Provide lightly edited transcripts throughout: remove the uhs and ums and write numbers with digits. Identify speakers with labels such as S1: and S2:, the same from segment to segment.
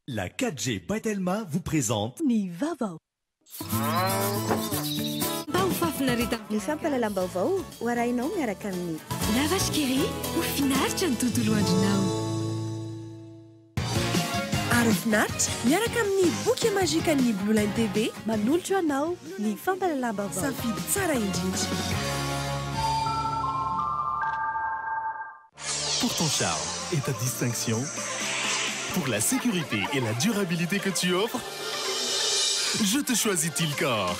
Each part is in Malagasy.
S1: La 4G by Telma vous présente.
S2: Ny vaovao.
S3: Mba ho fahafinaretana.
S2: Ny fampahalalam-baovao ho arahinao miaraka amin'ny.
S3: La Vache qui rit, ho finaritra ny tontolo andronao.
S2: Ary ho finaritra miaraka amin'ny boky magique-n'ny Blue Line TV manolotra anao ny fampahalalam-baovao. Safidy tsara indrindra.
S1: Pour ton charme et ta distinction, pour la sécurité et la durabilité que tu offres, je te choisis Tilcor.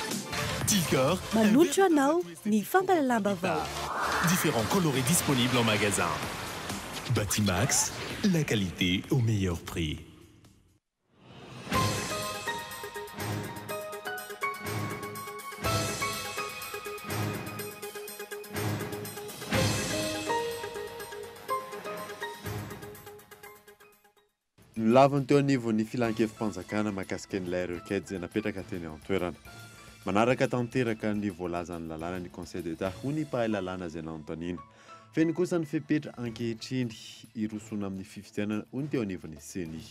S1: Tilcor.
S2: Manolotra anao ny fampahalalam-baovao.
S1: Différents coloris disponibles en magasin. Batimax, la qualité au meilleur prix.
S4: Nolaviny teo anivon'ny filankevi-panjakana mahakasika an'ilay requête izay napetraka teny an-toerana. Manaraka tanteraka ny voalazan'ny lalàna ny Conseil d'Etat, hoy ny mpahay lalàna izay nanontaniana. Feno kosa ny fepetra ankehitriny hirosoana amin'ny fifidianana, hoy ny teo anivon'ny Ceni.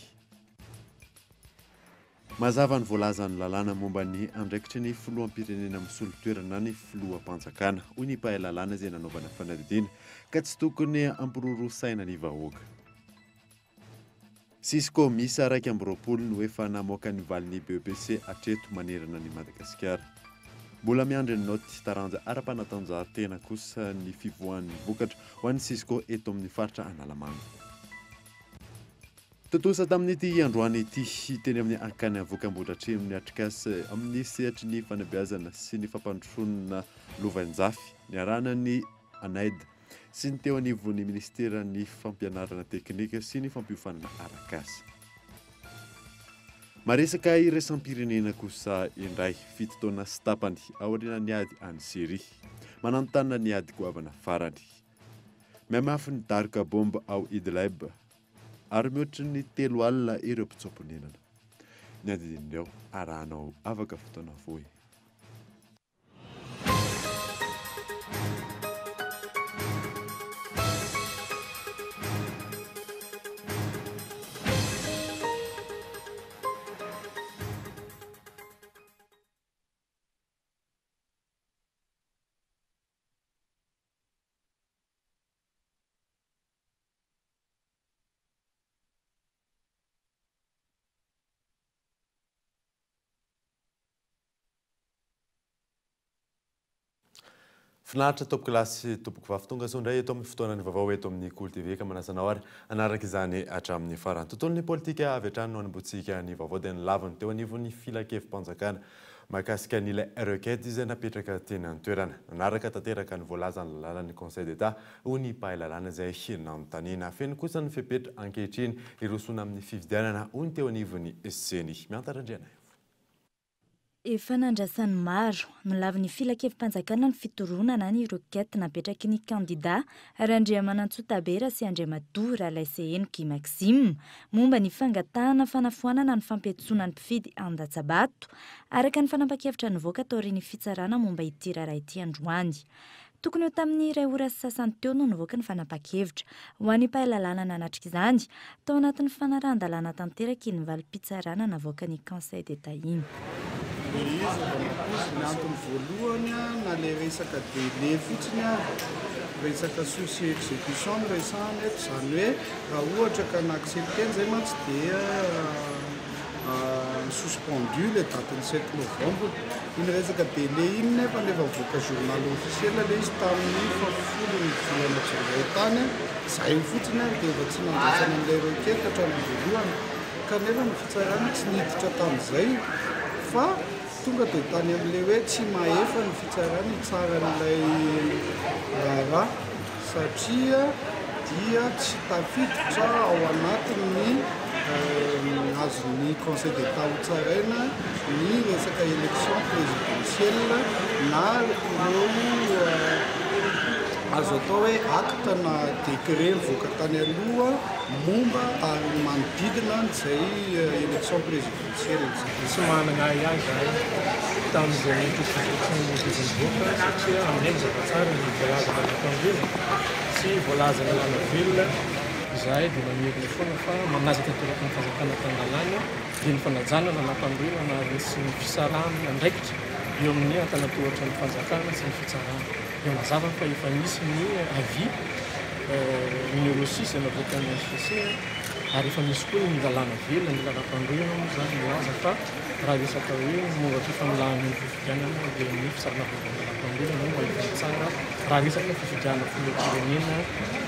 S4: Mazava ny voalazan'ny lalàna momba ny andraikitry ny filoham-pirenena misolo toerana ny filoham-panjakana, hoy ny mpahay lalàna izay nanaovana fanadihadiana, ka tsy tokony hampiroroa saina ny vahoaka. Cisco miisa 21 no efa namoaka ny valin'ny BEPC hatreto manerana an'i Madagasikara. Mbola miandry ny naoty taranja ara-panatanjahantena kosa ny fivoahan'ny vokatra ho an'ny Cisco eto amin'ny faritra Analamanga. Tontosa tamin'ity androany ity teny amin'ny Akany Avokambodratrimo ny atrikasa amin'ny sehatry ny fanabeazana sy ny fampandrosoana lovainjafy niarahana ny ANAID sy ny teo anivon'ny minisiteran'ny fampianarana teknika sy ny fampiofanana arak'asa. Maresaka iraisam-pirenena kosa indray, fito taona sy tapany aorian'ny ady any Syria. Mananontanona ny ady goavana farany. Mihamafy ny daroka bomba ao Idlib ary mihoatry ny 30 ireo mpitsoa-ponenana. Ny andinindiny ao arahanao afaka fotoana fohy. Finaritra tompoko lahy sy tompoko vavy tonga soa indray eto amin'ny fotoanan'ny vaovao eto amin'ny Kolo TV ka manasa anao ary hanaraka izany hatramin'ny farany. Tontolon'ny politika avy hatrany no hanombohantsika ny vaovao dia ny laviny teo anivon'ny filankevi-panjakana mahakasika an'ilay requête izay napetraka teny an-toerana. Nanaraka tanteraka ny voalazan'ny lalànan'ny Conseil d'Etat hoy ny mpahay lalàna izay nanontaniana. Feno kosa ny fepetra ankehitriny hirosoana amin'ny fifidianana hoy ny teo anivon'ny Ceni. Miantara Andrianaivo.
S5: Efa nandrasan'ny maro, nolavin'ny Filankevi-panjakana ny fitoronana ny requête napetraky ny kandida Randriamanantsoa Tabera sy Andriamatoa Ralaiseheno Guy Maxime momba ny fangatahana fanafoanana ny fampiantsoana ny mpifidy handatsa-bato, araka ny fanapan-kevitra nivoaka taorian'ny fitsarana momba ity raharaha ity androany. Tokony ho tamin'ny iray ora sy sasany teo no nivoaka ny fanapahan-kevitra. Ho an'ny mpahay lalàna nanatrika izany, tao anatin'ny fanarahan-dalàna tanteraka iny valim-pitsarana navoakan'ny Conseil d'Etat iny.
S6: Ilay izy efa nampoizina. Ny antony voalohany na ilay resaka délai fotsiny ary, resaka sursis exécution no resahana eto, izany hoe raha ohatra ka na-accepter-na izay mantsy dia suspendu ilay date-n'ny sept novembre. Iny resaka délai iny nefa efa nivoaka journal officiel ilay izy tamin'ny fahafolon'ny volana jolay tany, izay fotsiny ary dia efa tsy nandraisana an'ilay requête hatrany am-boalohany. Kanefa ny fitsarana tsy niditra tamin'izay fa tonga dia tany amin'ilay hoe tsy mahefa ny fitsarana hitsara an'ilay raharaha satria dia tsy tafiditra ao anatin'ny azon'ny Conseil d'Etat hotsaraina ny resaka élection présidentielle na ireo azo atao hoe acte na décret nivoaka tany aloha momba ary manodidina an'izay élection présidentielle izay.
S7: Tsy manana ahiahy izahay tamin'izay mety ho vokatry ny didy nivoaka satria aminay mazava tsara ny voalaza nataon'ireny sy voalaza lalàna velona. Izahay dia mamerina foana fa manaja tanteraka ny fanjakana tan-dalàna dia ny fanajana ny lalàmpanorenana ary sy ny fisarahana andraikitra eo amin'ny antanantohatra ny fanjakana sy ny fitsarana. Dia mazava fa efa nisy ny avis numéro 6 izay navoakan'ny HCC ary efa misy koa ny lalàna velona, ny lalàmpanorenana moa izany milaza fa raha resaka hoe momba fifamolahana ny fifidianana dia ny fitsarana vaovaon'ny lalàmpanorenana no mahita ny tsara. Raha resaka fifidianana filoham-pirenena,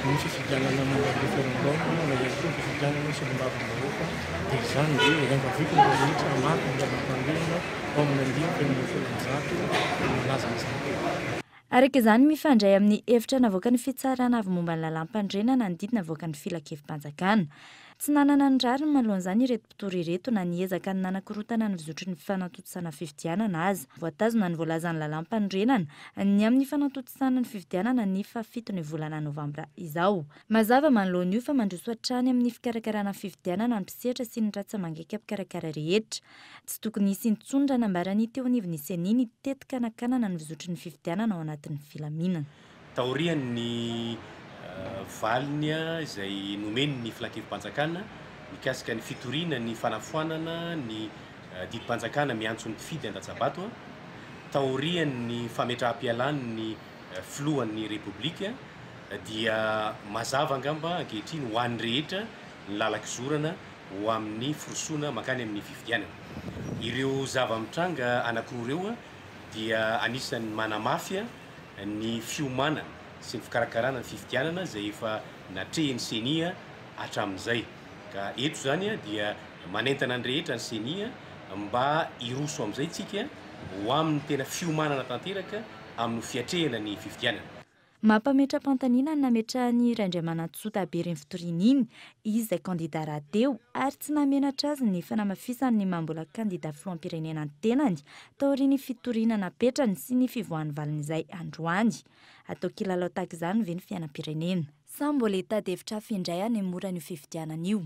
S7: ny fifidianana momba ny référendum na ihany koa ny fifidianana solombavambahoaka dia izany dia iangaviako ny rehetra hamaky ny lalàmpanorenana ao amin'ny andininy faha-116 milaza an'izany.
S5: Araka izany, mifandray amin'ny hevitra navoakan'ny Fitsarana avo momba ny lalàmpanorenana ny didy navoakan'ny Filankevi-panjakana. Tsy nanana ny rariny manoloana izany ireto mpitory ireto na niezaka ny nanakorontana ny fizotry ny fanatontosana fifidianana aza. Voatazona ny voalazan'ny lalàmpanorenana ny amin'ny fanatontosana ny fifidianana ny fahafiton'ny volana novambra izao. Mazava manoloana io fa mandroso hatrany amin'ny fikarakarana ny fifidianana ny mpisehatra sy ny ratsa-mangaika mpikarakara rehetra. Tsy tokony hisy intsony raha nambaran'ny teo anivon'ny Ceni ny tetika hanakanana ny fizotry ny fifidianana ao anatin'ny filaminana.
S8: Taorian'ny valiny izay nomen'ny Filankevi-panjakana mikasika ny fitoriana ny fanafoanana ny didim-panjakana miantso ny mpifidy handatsa-bato, taorian'ny fametraham-pialan'ny filohan'ny Repoblika dia mazava angamba ankehitriny ho an'ny rehetra ny lalan-kizorana ho amin'ny firosoana mankany amin'ny fifidianana. Ireo zava-mitranga anankiroa ireo dia anisan'ny manamafy ny fiomanana sy ny fikarakarana ny fifidianana izay efa natrehin'ny Ceni hatramin'izay. Ka eto izany dia manentana ny rehetra ny Ceni mba hiroso amin'izay isika ho amin'ny tena fiomanana tanteraka amin'ny fiatrehana ny fifidianana.
S5: Mampametra-panontaniana ny nametrahan'i Randriamanantsoa Tabera iny fitoriana iny, izy izay kandida rahateo, ary tsy nahamenatra azy ny fanamafisany ny maha mbola kandida filoham-pirenena ny tenany taorian'ny fitoriana napetrany sy ny fivoahan'ny valin'izay androany. Atao kilalao tahaka izany ve ny fiainam-pirenena? Sa mbola hitady hevitra hafa indray hanemorana io fifidianana io?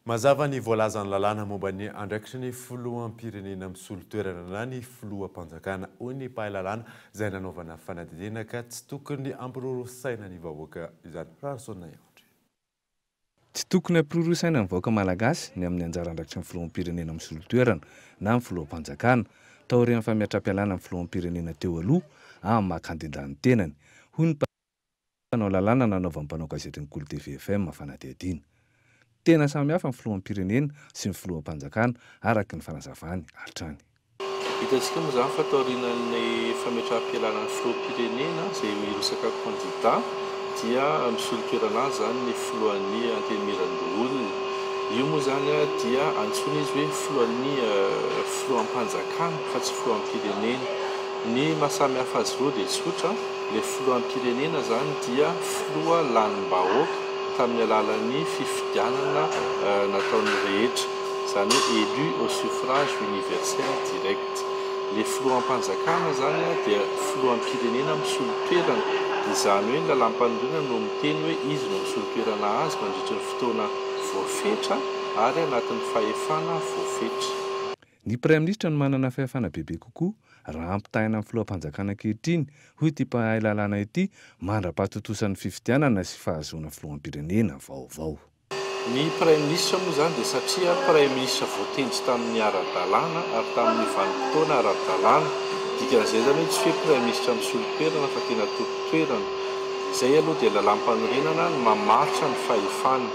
S4: Mazava ny voalazan'ny lalàna momba ny andraikitry ny filoham-pirenena misolo toerana na ny filoham-panjakana, hoy ny mpahay lalàna izay nanaovana fanadihadiana ka tsy tokony hampiroro saina ny vahoaka izany. Raharison Andry.
S9: Tsy tokony hampiroro saina ny vahoaka malagasy ny amin'ny anjara andraikitry ny filoham-pirenena misolo toerana na ny filoham-panjakana taorian'ny fametraham-pialana ny filoham-pirenena teo aloha amin'ny maha kandida ny tenany, hoy ny mpanao lalàna nanaovan'ny mpanao gazetin'ny Kolo TV FM fanadihadiana. Tena samy hafa ny filoham-pirenena sy ny filoham-panjakana araka ny fanazavany hatrany.
S10: Hitantsika moa izany fa taorian'ny fametraham-pialana ny filoham-pirenena izay hirotsaka kandida dia misolo toerana azy izany ny filohan'ny Antenimierandoholona. Io moa izany dia antsoina izy hoe filohan'ny filoham-panjakana fa tsy filoham-pirenena. Ny maha samy hafa azy ireo dia tsotra, ilay filoham-pirenena izany dia filoha lanim-bahoaka tamin'ny alalan'ny fifidianana nataon'ny rehetra, izany hoe élu au suffrage universel direct. Ilay filoham-panjakana izany dia filoham-pirenena misolo toerana, izany hoe ny lalàmpanorenana no miteny hoe izy no misolo toerana azy mandritry ny fotoana voafetra ary anatin'ny fahefana voafetra.
S9: Ny Praiminisitra no manana fahefana bebe kokoa raha ampitahaina amin'ny filoham-panjakana ankehitriny, hoy ity mpahay lalàna ity, mandra-pahatontosan'ny fifidianana sy fahazoana filoham-pirenena vaovao.
S10: Ny Praiminisitra moa izany dia satria Praiminisitra voatendry tamin'ny ara-dalàna ary tamin'ny vanim-potoana ara-dalàna. Dikan'izay izany hoe tsy hoe Praiminisitra misolo toerana fa tena tompon-toerana. Izay aloha dia lalàm-panorenana no mamaritra ny fahefana.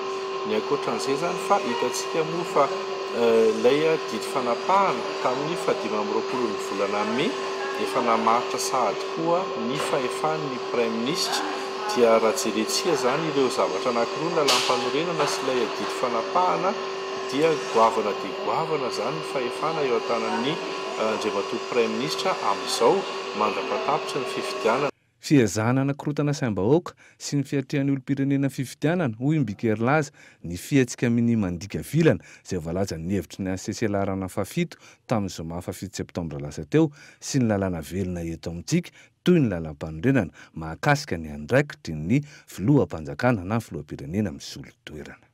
S10: Ny ankoatran'izay izany fa hitantsika moa fa ilay didy fanapahana tamin'ny fahadimy amby roapolo ny volana mey efa namaritra sahady koa ny fahefan'ny Praiminisitra dia raha jerentsika izany ireo zavatra anankiroa, ny lalàm-panorenana sy ilay didy fanapahana dia goavana dia goavana izany ny fahefana eo an-tanan'ny Andriamatoa Praiminisitra amin'izao mandra-pahatapitry ny fifidianana.
S9: Fiezahana anakorontana saim-bahoaka sy ny fiatrehan'ny olom-pirenena fifidianana, hoy Imbiki Herilaza, ny fihetsika minia mandika vilana izay voalazan'ny hevitry ny HCC laharana fahafito tamin'ny zoma fahafito septambra lasa teo sy ny lalàna velona eto amintsika toy ny lalàm-panorenana mahakasika ny andraikitry ny filoham-panjakana na filoham-pirenena misolo toerana.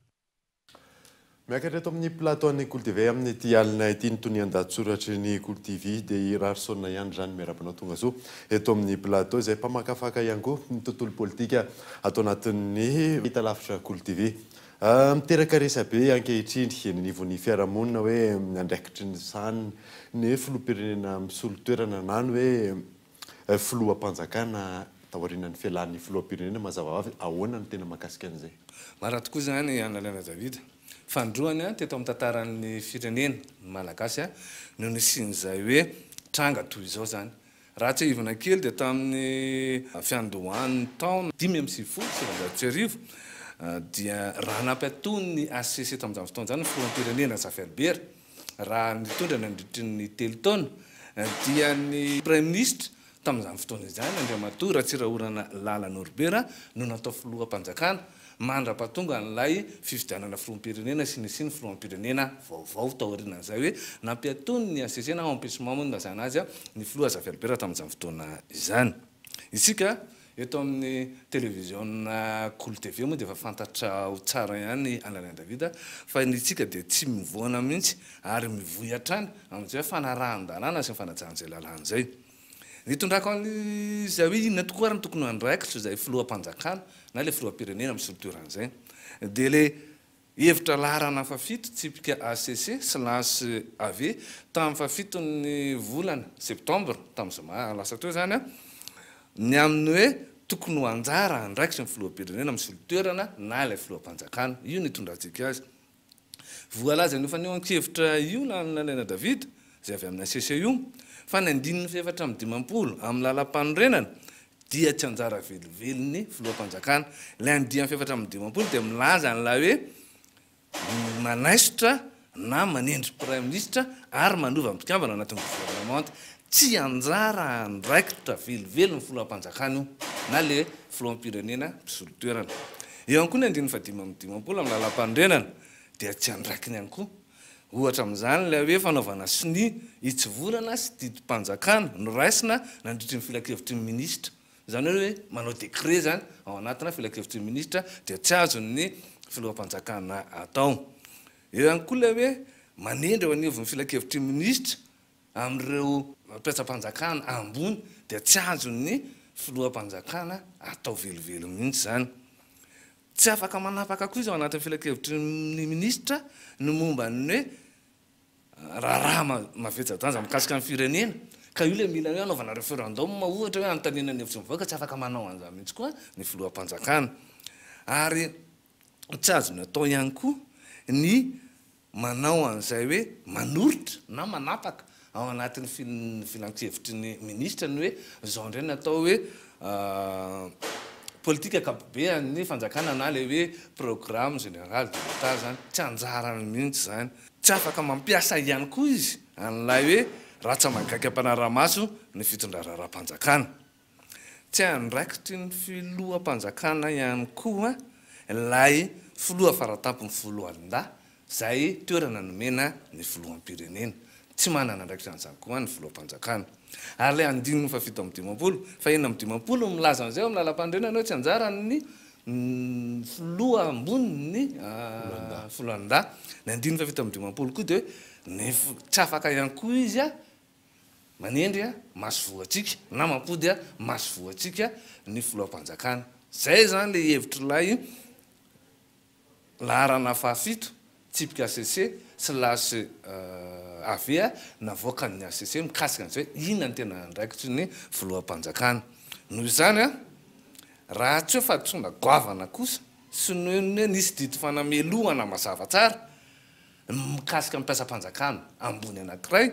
S4: Miakatra eto amin'ny plateau an'ny Kolo TV amin'ity alina ity ny tonian-dahatsoratry ny Kolo TV dia i Raharison ihany izany miarahaba anao tonga soa eto amin'ny plateau izay mpamakafaka ihany koa ny tontolo politika ato anatin'ny fahitalavitra Kolo TV. Miteraka resabe ankehitriny eny anivon'ny fiarahamonina hoe andraikitry ny sahan'ny ny filoham-pirenena misolo toerana na ny hoe filoham-panjakana taorian'ny fialan'ny filoham-pirenena mazava ho avy ahoana no tena mahakasika an'izay?
S9: Marina tokoa izany Analena David. Fanindroany teto amin'ny tantaran'ny firenena, ny Malagasy, no nisian'izay hoe tranga toy izao izany. Raha tsiahivina kely dia tamin'ny fiandohan'ny taona 1995 dia raha nampiatoan'ny HCC tamin'izany fotoana izany ny filoham-pirenena Zafy Albert raha nitondra nandritry ny telo taona dia ny Praiminisitra Tamin'izany fotoana izany, Andriamatoa Ratsirahonana Lala Norbert no natao filoham-panjakana, mandra-pahatonga an'ilay fifidianana filoham-pirenena sy nisian'ny filoham-pirenena vaovao taorianan'izay hoe nampiatoany ny HCC na empêchement moa no nilazana azy ny filoha Zafy Albert tamin'izany fotoana izany. Isika eto amin'ny televiziona Kolo TV moa dia efa fantatrao tsara ihany Ananian David fa ny isika dia tsy mivoana mihitsy ary mivoy hatrany amin'izay hoe fanarahan-dalàna sy ny fanajana izay lalàna izay. Nitondrako an'izay hoe inona tokoa ary no tokony ho andraikitro izay filoham-panjakana na ilay filoham-pirenena misolo toerana izay. Dia ilay hevitra laharana fahafito tsipika HCC slash AV tamin'ny fahafiton'ny volana septembre, tamin'ny zoma lasa teo izany, ny amin'ny hoe tokony ho anjara andraikitry ny filoham-pirenena misolo toerana na ilay filoham-panjakana. Io no itondrantsika azy. Voalazan'io fanehoan-kevitra io na ny Lalaina David, izay avy amin'ny HCC io, fa ny andininy faha-54 amin'ny lalàmpanorenana dia tsy anjara velivelin'ny filoham-panjakana. Ilay andiany faha-54 dia milaza an'ilay hoe manaisotra na manendry praiminisitra ary manova mpikambana anatin'ny governemanta. Tsy anjara andraikitra velively ny filoham-panjakana io na ilay filoham-pirenena mpisolo toerana. Eo ihany koa ny andininy faha-55 amin'ny lalàmpanorenana dia tsy andraikiny ihany koa. Ohatra amin'izany ilay hoe fanaovana sonia hitsivolana sy didim-panjakana noraisina nandritry ny filankevitry ny minisitra. Izany hoe manao décret izany ao anatina filankevitry ny minisitra dia tsy azon'ny filoham-panjakana atao. Eo ihany koa ilay hoe manendry eo anivon'ny filankevitry ny minisitra Amin'ireo mpiasam-panjakana ambony dia tsy azon'ny filoham-panjakana atao velively mihitsy izany. Tsy afaka manapaka koa izy ao anatin'ny filankevitry ny minisitra ny momba ny hoe raharaha mavesa-danja mikasika ny firenena, ka io ilay mila hoe hanaovana référendum ohatra hoe hanontaniana ny hevitry ny vahoaka, tsy afaka manao an'izany mihitsy koa ny filoham-panjakana. Ary tsy azony atao ihany koa ny manao an'izay hoe manoritra na manapaka ao anatin'ny filankevitry ny minisitra ny hoe izao indray ny atao hoe politika ankapobean'ny fanjakana na ilay hoe programme général de l'Etat izany. Tsy anjarany mihitsy izany. Tsy afaka mampiasa ihany koa izy an'ilay hoe ratsa-mangaika mpanara-maso ny fitondran-raharaham-panjakana. Tsy andraikitry ny filoham-panjakana ihany koa ilay filoha faratampon'ny foloalindahy izay toerana nomena ny filoham-pirenena. Tsy manana andraikitra an'izany koa ny filoham-panjakana. Ary ilay andininy faha-57, faha-56 no milaza an'izay ao amin'ny lalampanorenana hoe tsy anjaran'ny filoha ambony ny foloalindahy. Ny andininy faha-57 koa dia hoe ny tsy afaka ihany koa izy Manendry masoivoho antsika na mampody masoivoho antsika ny filoham-panjakana. Izay izany ilay hevitr'ilay laharana fahafito, tsipika HCC slash AV navoakan'ny HCC mikasika an'izay hoe inona no tena andraikitry ny filoham-panjakana. Noho izany, raha tsy hoe fahadisoana goavana kosa sy ny hoe nisy didy fanamelohana mazava tsara mikasika ny mpiasam-panjakana ambony anankiray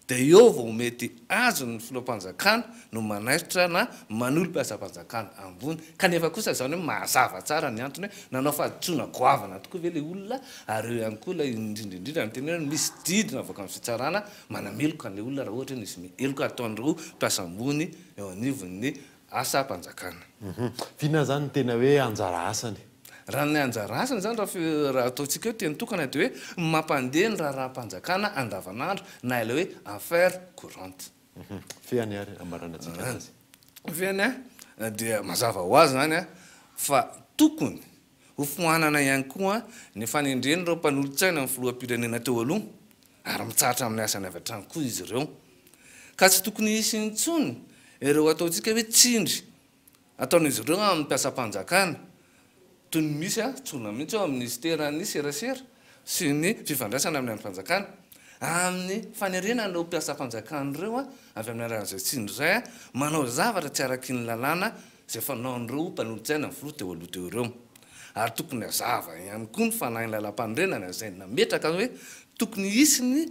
S9: dia eo vao mety azon'ny filoham-panjakana no manaisotra na manolo mpiasam-panjakana ambony kanefa kosa izany hoe mazava tsara ny antony hoe nanao fahadisoana goavana tokoa ve ilay olona ary eo ihany koa ilay indrindra indrindra ny teny hoe misy didy navoakan'ny fitsarana manameloka an'ilay olona raha ohatra hoe nisy heloka ataon'ireo mpiasa ambony eo anivon'ny asam-panjakana.
S4: F'inona izany no tena hoe anjara asany?
S9: Raha ny anjara asany izany raha raha ataontsika hoe teny tokana dia hoe mampandeha ny raharaham-panjakana andavanandro na ilay hoe affaires courantes.
S4: Fehiny ary amaranantsika azy.
S9: Fehiny dia mazava ho azy izany fa tokony. Hofoanana ihany koa ny fanendren'ireo mpanolotsaina ny filoham-pirenena teo aloha ary mitsahatra amin'ny asany avy hatrany koa izy ireo. Ka tsy tokony hisy intsony ireo ataontsika hoe tsindry ataon'izy ireo amin'ny mpiasam-panjakana toy ny misy tsorina mihitsy ao amin'ny minisiteran'ny serasera sy ny fifandraisana amin'ny andrim-panjakana amin'ny fanerena an'ireo mpiasam-panjakana ireo avy amin'ny alalan'izay tsindry izay manao zavatra tsy araky ny lalàna izay fanaon'ireo mpanolotsaina ny filoha teo aloha teo ireo. Ary tokony hazava ihany koa ny fanahin'ny lalàmpanorenana izay nametraka hoe tokony hisy ny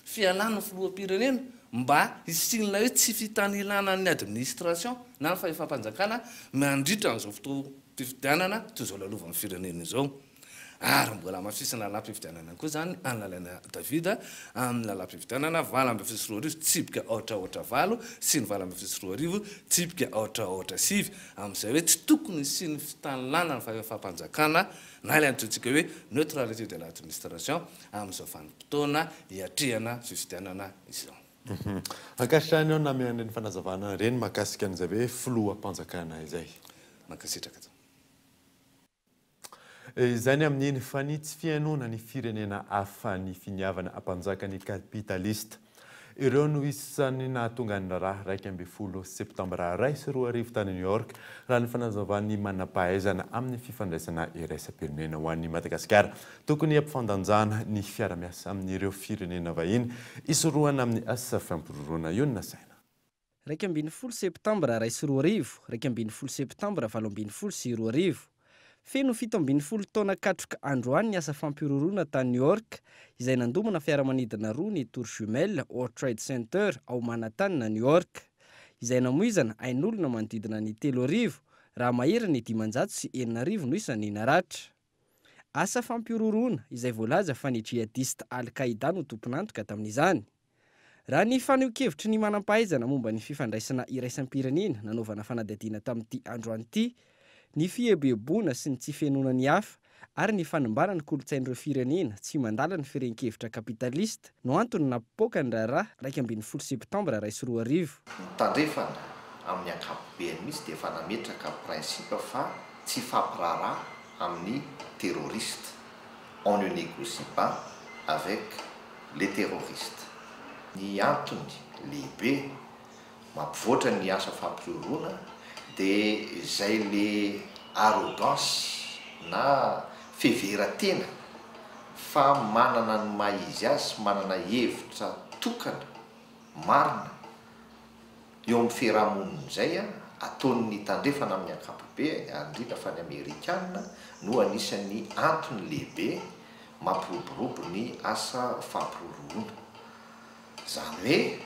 S9: fialan'ny filoham-pirenena mba hisian'ilay hoe tsy fitanilana ny administration na ny fahefam-panjakana mandritra an'izao fotoam-pifidianana toy izao lalovan'ny firenena izao. Ary mbola hamafisina lalàm-pifidianana ihany koa izany an'i Lalaina David amin'ny lalàm-pifidianana 2018 tsipika aotra aotra valo sy ny 2018 tsipika aotra aotra sivy amin'izay hoe tsy tokony hisian'ny fitanilana ny fahefam-panjakana na ilay antsointsika hoe neutralité de l'administration amin'izao vanim-potoana hiatrehana fifidianana izao.
S4: Ankasitrahina eo namehana ireny fanazavana ireny mahakasika an'izay hoe filoham-panjakana izay.
S9: Mankasitraka.
S4: Izay ny amin'iny fa ny tsy fihainoana ny firenena hafa ny finiavana hampanjaka ny kapitalista. Ireo no isan'ny nahatonga ny raharaha 11 septambra 2001 tany New York, raha ny fanazavan'ny manam-pahaizana amin'ny fifandraisana iraisam-pirenena ho an'i Madagasikara. Tokony hampifandanjana ny fiara-miasa amin'ireo firenena vahiny hisorohana amin'ny asa fampiroroana io no nasaina.
S11: 11 septambra 2001, 11 septambra 2018. Feno 17 taona katroka androany ny asa fampihorohoroana tany New York, izay nandomana fiaramanidina roa ny Tour Jumelle World Trade Center ao Manhattan, New York, izay namoizana ain'olona manodidina ny 3000, raha mahery ny 6500 no isan'ny naratra. Asa fampihorohoroana izay voalaza fa ny jihadista Al-Qaïda no tompon'antoka tamin'izany. Raha ny fanehoan-kevitry ny manam-pahaizana momba ny fifandraisana iraisam-pirenena nanaovana fanadihadiana tamin'ity androany ity, ny fieboeboana sy ny tsy fihenoana ny hafa ary ny fanimbana ny kolontsain'ireo firenena tsy mandala ny firehan-kevitra kapitalista no antony nampipoaka ny raharaha 11 septambra 2001.
S12: Ny tandrefana amin'ny ankapobeny mihitsy dia efa nametraka principe fa tsy hifampiraharaha amin'ny terroriste, on ne négocie pas avec les terroristes. Ny antony lehibe mampivoatra ny asa fampiroroana dia izay le arrogance na fiheveran-tena fa manana ny maha izy azy sy manana hevitra tokana marina eo amin'ny fiaraha-monina izay ataon'ny tandrefana amin'ny ankapobeany ary indrindra fa ny amerikana no anisan'ny antony lehibe mampiroborobo ny asa fampiroroana. Izany hoe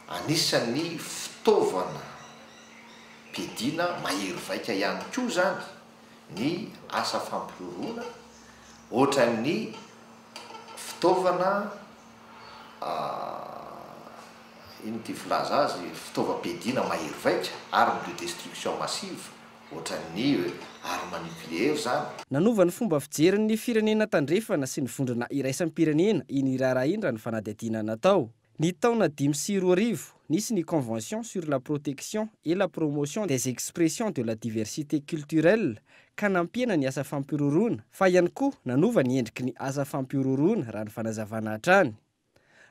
S12: anisan'ny fitaovana mpiadiana mahery vaika ihany koa izany ny asa fampiroroana ohatran'ny fitaovana ino ty filaza azy, fitaovam-piadiana mahery vaika, arme de destruction massive, ohatran'ny arme nucléaire izany.
S11: Nanova ny fomba fijerin'ny firenena tandrefana sy ny vondrona iraisam-pirenena iny raharaha iny raha ny fanadihadiana natao. Ny taona 2005, nisy ny Convention sur la protection et la promotion des expressions de la diversité culturelle ka nampihena ny asa fampihorohoroana fa ihany koa nanova ny endriky ny asa fampihorohoroana raha ny fanazavana hatrany.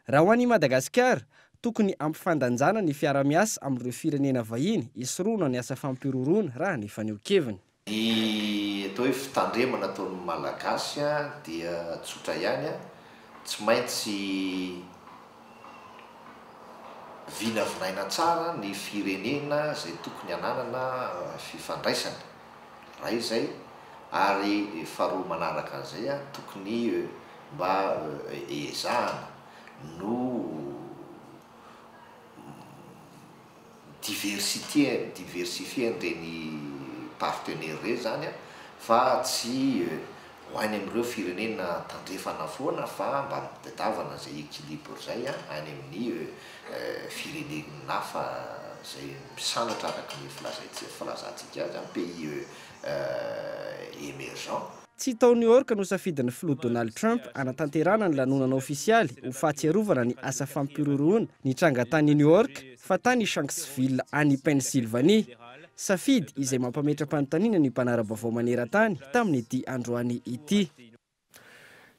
S11: Raha ho an'i Madagasikara, tokony hampifandanjana ny fiara-miasa amin'ireo firenena vahiny hisorohana ny asa fampihorohoroana raha ny fanehoan-keviny.
S12: Ny atao hoe fitandremana ataon'ny Malagasy dia tsotra ihany, tsy maintsy vinavinaina tsara ny firenena izay tokony hananana fifandraisana, iray izay, ary faharoa manaraka an'izay, tokony mba ezahana no diversité, mi-diversifier an'ireny partenaires ireny izany fa tsy ho any amin'ireo firenena tandrefana foana fa mba mitadiavana izay équilibre izay any amin'ny firenena hafa izay misandratra araka ny filazantsika azy, pays émergent.
S11: Tsy tao New York no safidin'ny filoha Donald Trump hanatanterahana ny lanonana ofisialy ho fahatsiarovana ny asa fampihorohoroana nitranga tany New York fa tany Shanksville any Pennsylvanie. Safidy izay mampametra-panontaniana ny mpanara-baovao maneran-tany tamin'ity androany ity.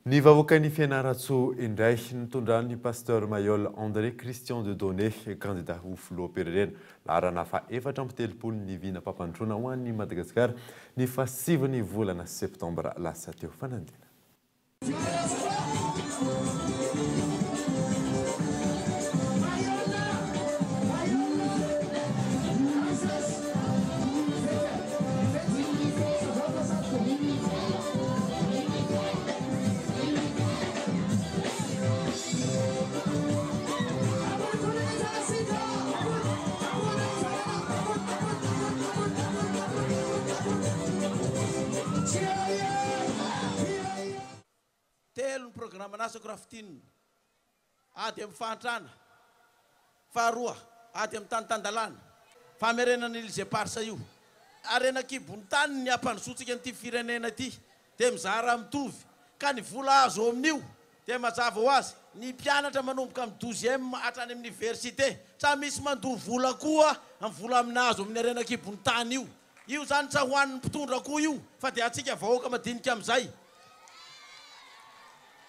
S4: Ny vahoakan'i Fianarantsoa indray nitondran'ny Pasteur Mailhol André Christian Dieudonné, kandida ho filoham-pirenena, laharana faha-34 ny vinam-pampandrosoana ho an'i Madagasikara ny fahasivin'ny volana septambra lasa teo. Fanadihadiana.
S13: Telo ny programan'asako raha fintinina. Ady amin'ny fahantrana. Faharoa, ady amin'ny tany tan-dalàna. Famerenana ny îles éparses io. Harena an-kibon'ny tany ny hampandrosoantsika an'ity firenena ity. Dia mizara mitovy. Ka ny vola azo ao amin'io dia mazava ho azy, ny mpianatra manomboka amin'ny douzième hatrany amin'ny université, tsa misy mandoa vola koa amin'ny vola amin'ny azo amin'ny harena an-kibon'ny tany io. Io izany tsa ho an'ny mpitondra koa io fa dia antsika vahoaka madinika amin'izay.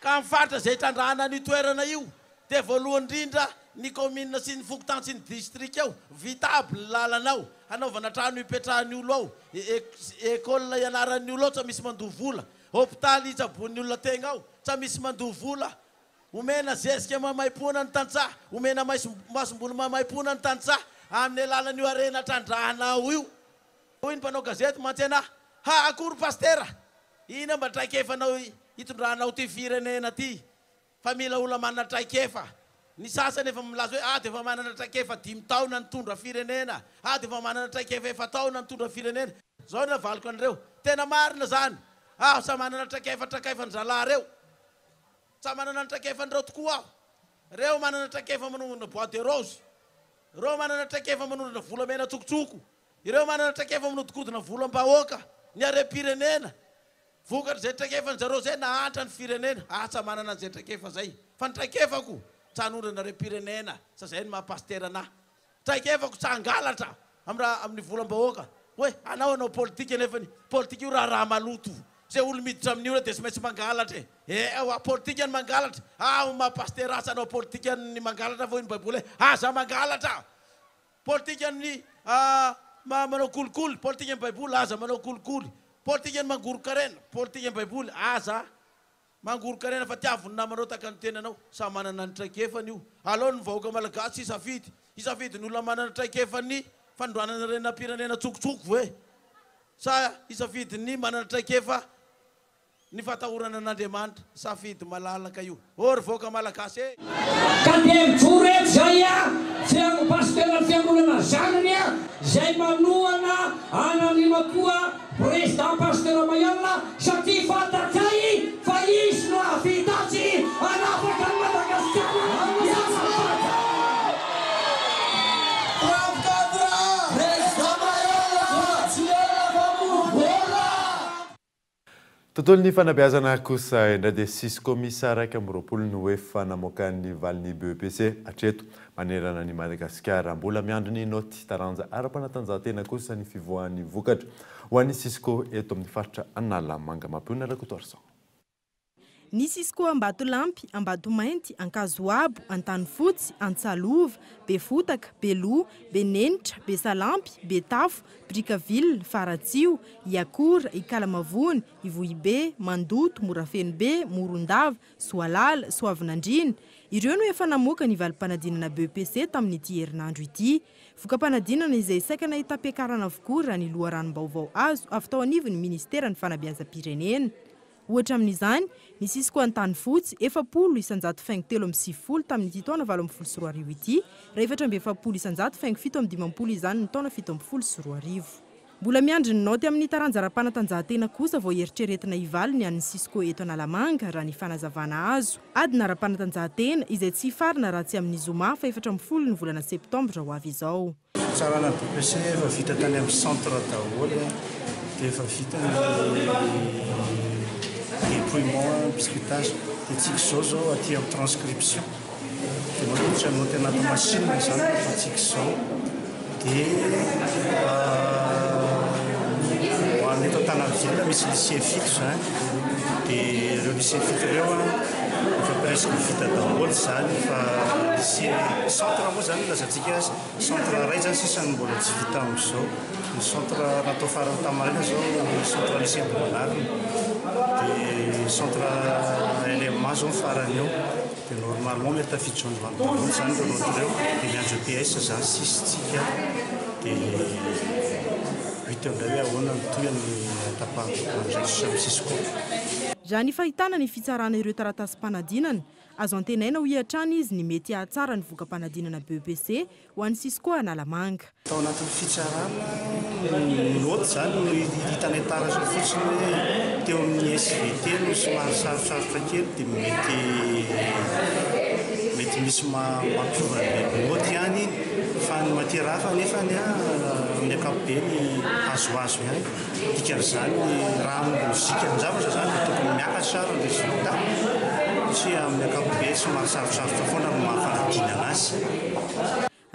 S13: Ka amin'ny faritra izay itrandrahana an'io toerana io dia voalohany indrindra ny kaominina sy ny fokontany sy ny distrika ao, vita aby ny lalana ao, hanaovana trano hipetrahan'ny olo ao, école hianaran'ny olo ao tsa misy mandoa vola, hopitaly hitsaboan'ny olona tegna ao tsa misy mandoa vola, omena zezika maimaimpoana ny tantsaha, omena masomboly maimaimpoana ny tantsaha amin'ny alalan'io harena trandrahana ao io. Hoy ny mpanao gazety mantsy anah, Ha akory Pasitera! Ina mba traikefanao hitondranao ty firenena ty? Fa mila olona manana traikefa. Ny sasany efa milaza hoe ah dia efa manana traikefa dimy taona nitondra firenena, ah dia efa manana traikefa efa-taona nitondra firenena. Zao no navaliko an'ireo, tena marina zany, aho sa manana traikefa traikefan-drahalahy reo. Tsa manana ny traikefan'ireo tokoa aho. Reo manana traikefa manondrana bois de rose. Ireo manana traikefa manondrana volamena tsokotsoko. Ireo manana traikefa manodikodina volam-bahoaka, ny harem-pirenena. Vokatr'izay traikefan-jareo izay nahantra ny firenena. Aho tsa manana an'izay traikefa izay. Fa ny traikefako, tsa hanondrana harem-pirenena. Sa izay no maha pasitera anah. Traikefako tsa hangalatra amin'ny raha amin'ny volam-bahoaka. Hoe anao hanao politika nefany politika io raharaha maloto. Izay olo miditra amin'io re dia tsy maintsy mangalatra e. Ewa, politika ny mangalatra. Aho maha pasitera ahy tsy hanao politika ny mangalatra fa hoy ny baiboly hoe aza mangalatra. Politika ny manao kolikoly, politika ny baiboly aza manao kolikoly. Politika ny mangoron-karena, politika ny baiboly aza mangoron-karena fa tiavo ny namanao tahaka ny tenanao. Samy manana ny traikefany io. Alao ny vahoaka malagasy hisafidy. Hisafidy ny olona manana traikefan'ny fanondranana harena-pirenena tsokotsoko ve? Sa hisafidy ny manana traikefa Ny fatahorana an'Andriamanitra, safidy malalaka io. Ô ry vahoaka Malagasy e!
S14: Ka dia mijoro eto izay a, fiango pasitera fiangonana zanany a, izay manohana an'Andriamatoa Président Pasteur Mailhol satria fantatray fa izy no hahavita azy hanafaka an'i Madagasikara hiala faka.
S4: Tontolon'ny fanabeazana kosa indray dia Cisco miisa 21 no efa namoaka ny valin'ny BEPC hatreto manerana an'i Madagasikara. Mbola miandry ny naoty taranja ara-panatanjahantena kosa ny fivoahan'ny vokatra ho an'ny Cisco eto amin'ny faritra Analamanga. Mampionona Rakotoarison.
S15: Ny Cisco Ambatolampy, Ambatomainty, Ankazoabo, Antanifotsy, Antsalova, Befotaka, Beloha, Benenitra, Besalampy, Betafo, Brickaville, Faratsiho, Iakora, Ikalamavony, Ivohibe, Mandoto, Morafenobe, Morondava, Soalala, Soavinandriana. Ireo no efa namoaka ny valim-panadinana BEPC tamin'ity herinandro ity. Voka-panadinana izay saika nahitam-piakarana avokoa raha ny loharanom-baovao azo avy tao anivon'ny minisiteran'ny Fanabeazam-pirenena. Ohatra amin'izany, ny Cisco Antanifotsy, 40 isanjato faingo 93 tamin'ity taona 2018 ity, raha 44 isanjato faingo 57 izany ny taona 2017. Mbola miandry ny naoty amin'ny taranja ara-panatanjahantena kosa vao eritreretina hivaly ny an'ny Cisco eto Analamanga, raha ny fanazavana azo. Adina ara-panatanjahantena, izay tsy hifarana raha tsy amin'ny zoma faha-14 ny volana septambra ho avy izao.
S6: Fitsarana BEPC efa vita tany amin'ny centre daholo dia efa vita ny dépouillement, biscuitage dia tsika izao izao aty amin'ny transcription dia manolotra naoty anaty machine izany no ataontsika izao dia.
S16: Ny eto Antananarivo ville misy lycée fito izany, dia ireo lycée fito ireo efa presque vita daholo izany fa lycée centre moa izany no ilazantsika azy, centre iray izany sisa no mbola tsy vita amin'izao. Ny centre natao farany tamin'ny maraina izao centre lycée Ambohimanarina, dia centre LMA izao ny farany eo. Dia normalement mety tafiditra androany daholo izany ireo naoty ireo, dia miandry EPS izany sisa tsika dia ho hita eo indray hoe ahoana ny tohiny tapahan'ny tompon'andraikitra amin'ny Cisco.
S15: Raha ny fahitana ny fitsarana ireo taratasim-panadinana, azo antenaina hoy hatrany izy ny mety hahatsara ny voka-panadinana BEPC ho an'ny Cisco Analamanga.
S16: Tao anatin'ny fitsarana ny naoty izany no hitanay taratra fotsiny hoe teo amin'ny SVT no somary sarotsarotra kely dia mety mety misy mampiova an'ilay naoty ihany iny fa ny matière hafa nefany amin'ny ankapobeny azoazo ihany. Dikan'izany raha amin'ny lojikan-javatra izany dia tokony miakatra ary ny résultat satria amin'ny ankapobeny somary sarotsarotra foana ny maha fanadinana azy.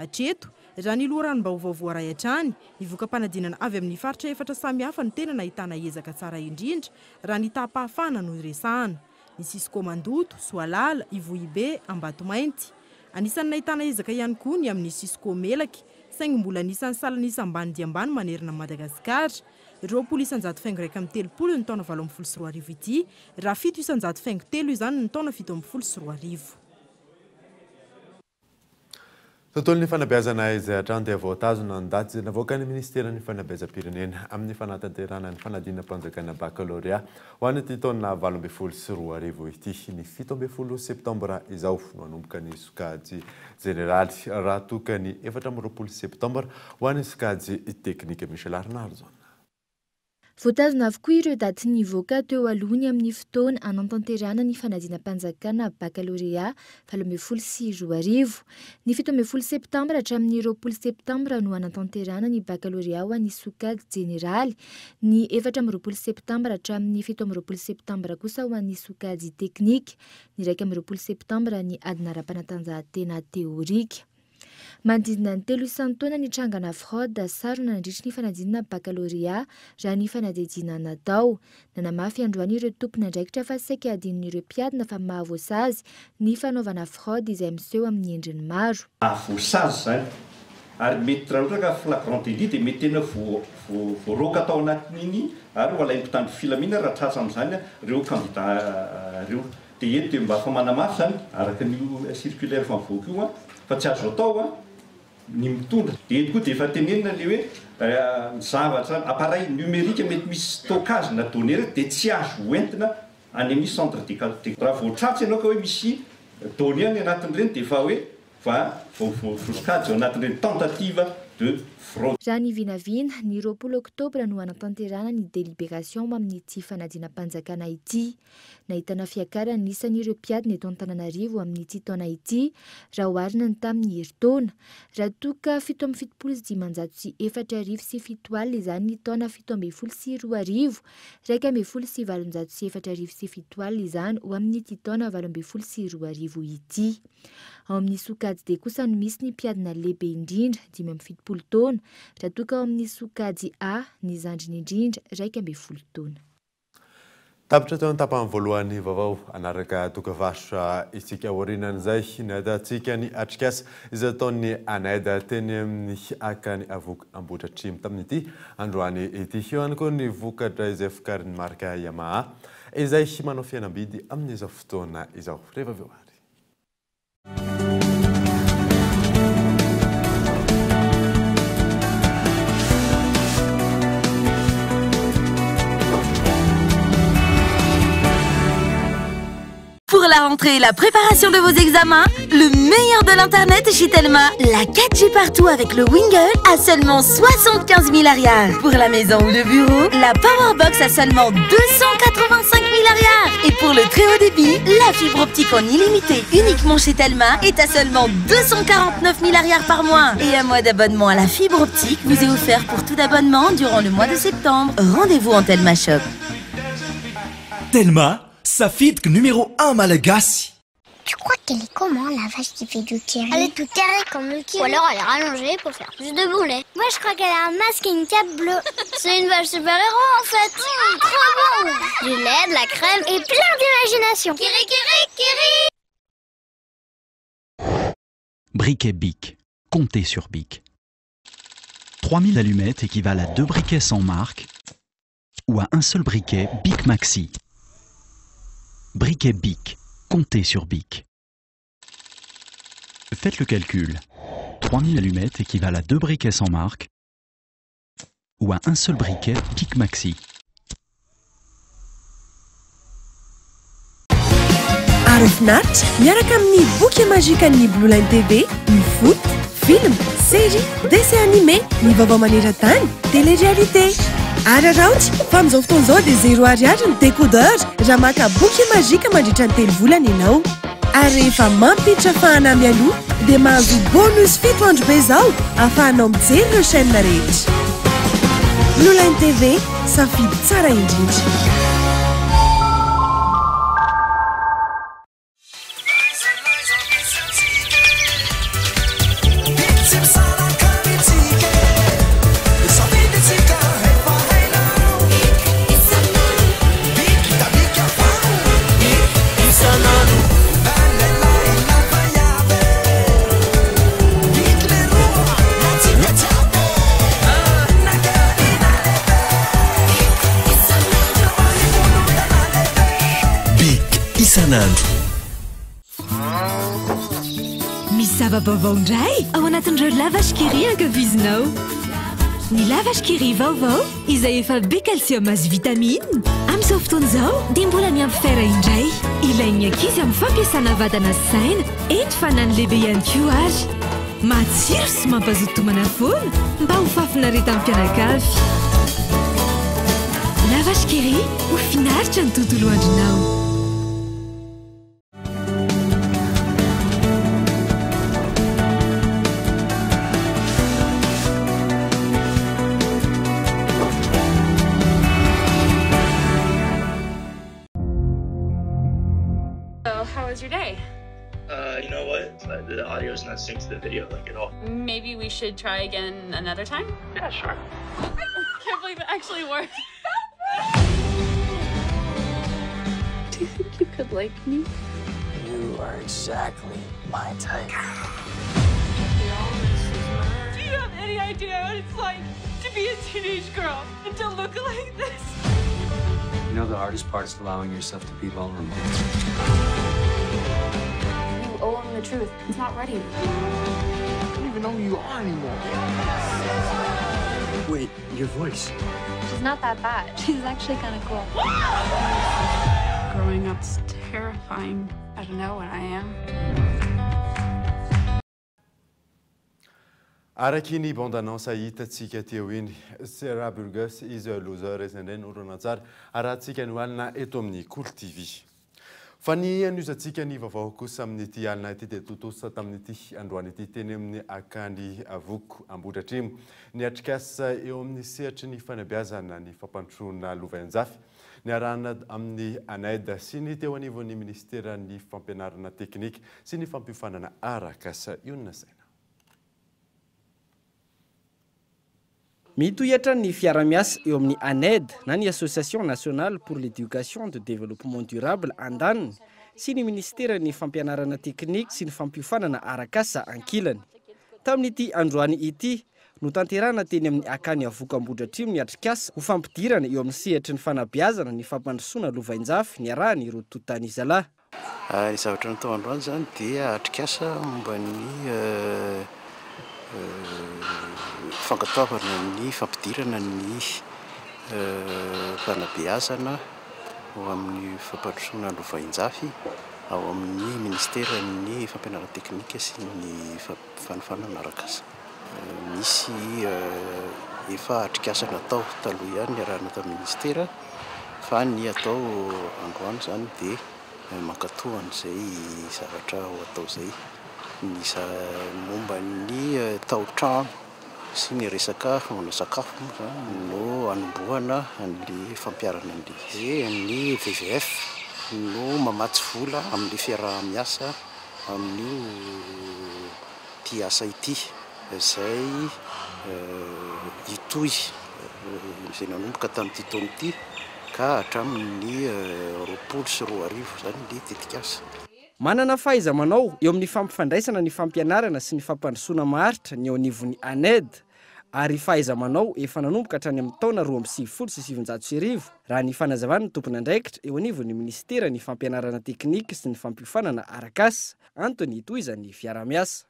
S15: Hatreto, raha ny loharanom-baovao voaray hatrany, ny voka-panadinana avy amin'ny faritra efatra samihafa no tena nahitana ezaka tsara indrindra raha ny taham-pahafahana no iresahana. Ny Cisco Mandoto, Soalala, Ivohibe, Ambatomainty. Anisan'ny nahitana ezaka ihany koa ny amin'ny Cisco Melaky, saingy mbola anisan'ny salan'isa ambany dia ambany manerana an'i Madagasikara. 20 isanjato faingo 31 ny taona 2018 ity, raha 7 isanjato faingo telo izany ny taona 2017.
S4: Tontolon'ny fanabeazana izay hatrany dia voatazona ny daty izay navoakan'ny minisiteran'ny fanabeazam-pirenena amin'ny fanatanterahana ny fanadinam-panjakana bakalorea ho an'ity taona 2018 ity. Ny 17 septambra izao no hanomboka ny sokajy jeneraly raha toa ka ny 24 septambra ho an'ny sokajy teknika. Michel Arnarison.
S5: Voatazona avokoa ireo daty nivoaka teo aloha ny amin'ny fotoana hanatanterahana ny fanadinam-panjakana bakalorea 2018. Ny 17 septambra hatramin'ny 20 septambra no hanatanterahana ny bakalorea ho an'ny sokajy jeneraly, ny 24 septambra hatramin'ny 27 septambra kosa ho an'ny sokajy teknika, ny 21 septambra ny adina ara-panatanjahantena teorika. Manodidina ny telo isan-taona ny trangana fraude sarona nandritry ny fanadinana bakalorea raha ny fanadihadiana natao. Nanamafy androany ireo tompon'andraikitra fa saika hadinon'ireo mpiadina fa mahavoasazy ny fanaovana fraude izay miseho amin'ny endriny maro.
S17: Mahavoasazy izany ary mety raha ohatra ka flagrant délit dia mety tena voaroaka tao anatin'iny ary ho alain'ny mpitandro filaminana raha tratra amin'izany ireo kandida ireo. Dia eto dia mba efa manamafy izany araka an'io circulaire efa mivoaka io fa tsy azo atao ny mitondra. Dia eto koa dia efa tenenina ilay hoe ny zavatra appareil numérique mety misy stockage na données ireo dia tsy azo hoentina any amin'ny centre de calcul. Raha vao tratra ianao ka hoe misy données any anatin'ireny dia efa hoe Fa vao voasokajy ao anatin'ireny tentative de fraude.
S5: Raha ny vinavina, ny 20 oktobra no hanatanterahana ny délibération amin'ity fanadinam-panjakana ity. Nahitana fiakaran'ny isan'ireo mpiadina eto Antananarivo amin'ity taona ity raha oharina ny tamin'ny herintaona. Raha toa ka 1877 70 izany ny taona 2017, 1811 7000 izany ho amin'ity taona 2018 ity. Ao amin'ny sokajy D kosa no misy ny mpiadina lehibe indrindra, 75 taona, raha toa ka ao amin'ny sokajy A ny zandriny indrindra, 11 taona.
S4: Tapitra teo an-tapany voalohany vaovao hanaraka dokavarotra isika. Aorianan'izay, nahitantsika ny atrikasa izay ataon'ny ANED teny amin'ny Akany Avoka Ambohidratrimo tamin'ity androany ity. Eo ihany koa ny vokatra izay vokarin'ny marika Yamaha izay manao fihenam-bidy amin'izao fotoana izao. Rehefa avy eo ary.
S3: Pour la rentrée et la préparation de vos examens, le meilleur de l'internet est chez Telma. La 4G partout avec le Wingle à seulement 75 000 ariary. Pour la maison ou le bureau, la Powerbox à seulement 285 000 ariary. Et pour le très haut débit, la fibre optique en illimité uniquement chez Telma est à seulement 249 000 ariary par mois. Et un mois d'abonnement à la fibre optique vous est offert pour tout abonnement durant le mois de septembre. Rendez-vous en Telma Shop.
S18: Telma, safidiko numéro 1 malagasy. Tu crois qu'elle est comment, la vache qui fait du kiri? Elle est tout carrée comme le kiri. Ou alors elle est rallongée pour faire plus de bon lait. Moi, je crois qu'elle a un masque et une cape bleue. C'est une vache super-héros, en fait. Trop bon! Du lait, de la crème et plein d'imagination. Kiri, kiri, kiri!
S19: Briquet Bic. Comptez sur Bic. 3000 allumettes équivalent à 2 briquets sans marque ou à un seul briquet Bic Maxi. Briquet Bic. Comptez sur Bic. Faites le calcul. 3000 allumettes équivalent à 2 briquets sans marque ou à un seul briquet Bic Maxi.
S2: Ary finaritra miaraka amin'ny boky magikan'ny Blue Line TV, ny foot, film, série, dessin animé, ny vaovao maneran-tany, télé-réalité. Araraoty fa amin'izao fotoana izao dia 0 ariary ny décodeur raha maka boky magique mandritra ny 3 volana ianao. Ary rehefa mampiditra fahana mialoha dia mahazo bonus 7 andro be izao ahafahanao mijery ireo chaîne rehetra. Blue Line TV, safidy tsara indrindra.
S20: Isan'andro.
S21: Misy zava-baovao indray ao anatin'ireo lavash kiri ankafizinao. Ny lavash kiri vaovao izay efa be calcium sy vitamine. Amin'izao fotoana izao dia mbola miampy fer indray. Ilain'ny ankizy amin'ny fampiasana vatana sy saina, eny fa na ny lehibe ihany koa ary. Matsiro sy mampazoto tomana foana mba ho fahafinaretan'ny mpianakavy. Lavash kiri, ho finaritra ny tontolo andronao.
S22: So, how was your day?
S23: You know what? The audio is not synced to the video at all.
S22: Maybe we should try again another time?
S23: Yeah, sure.
S22: I can't believe it actually worked. Do you think you could like me?
S23: You are exactly my type.
S22: Do you have any idea what it's like to be a teenage girl and to look like this?
S23: You know, the hardest part is allowing yourself to be vulnerable.
S22: You owe him the truth. He's not ready.
S23: I don't even know who you are anymore. Wait, your voice.
S22: She's not that bad. She's actually kind of cool. Growing up's terrifying. I don't know what I am.
S4: Araky ny bande-annonce hitantsika teo iny, Sarah Burgess is a loser izay indray no horonantsary arahantsika ny alina eto amin'ny Kolo TV. Fa ny anozantsika ny vaovao kosa amin'ity alina ity dia tontosa tamin'ity androany ity teny amin'ny akany Avoko Ambohidratrimo. Ny atrikasa eo amin'ny sehatry ny fanabeazana ny fampandrosoana lovainjafy niarahana amin'ny ANED sy ny teo anivon'ny ministeran'ny fampianarana teknika sy ny fampiofanana arak'asa io no nasaina.
S11: Mitohy hatrany ny fiarahamiasa eo amin'ny ANED na ny Association Nationale pour l'Éducation de Développement Durable andaniny sy ny ministeran'ny fampianarana teknika sy ny fampiofanana arak'asa ankilany. Tamin'ity androany ity, notanterahana teny amin'ny akany Avoko Ambohidratrimo ny atrikasa ho fampidirana eo amin'ny sehatry ny fanabeazana ny fampandrosoana lovainjafy niarahan'ireo tontany zalahy.
S16: Ny zavatra natao androany izany dia atrikasa momba ny fankatoavana ny fampidirana ny fanabeazana ho amin'ny fampandrosoana lovainjafy ao amin'ny ministeran'ny fampianarana teknika sy ny fanofanana arak'asa. Misy efa atrikasa natao taloha ihany niarahana tamin'ny ministera fa ny atao androany izany dia mankatoa an'izay zavatra ho atao izay. Ny momba ny tao-trano sy ny resaka fanaovana sakafo moa izany no anombohana an'ilay fampiharana an'ilay izy. Ny VVF
S1: no mamatsy vola amin'ilay fiaraha-miasa amin'io ity asa ity izay hitohy izay nanomboka tamin'ity taona ity ka hatramin'ny 2020 izany ny tetikasa.
S11: Manana fahaiza-manao eo amin'ny fampifandraisana ny fampianarana sy ny fampandrosoana maharitra ny eo anivon'ny ANED ary fahaiza-manao efa nanomboka hatrany amin'ny taona 1992, raha ny fanazavan'ny tompon'andraikitra eo anivon'ny minisiteran'ny Fampianarana teknika sy ny fampiofanana arak'asa, antony hitohizan'ny fiaraha-miasa.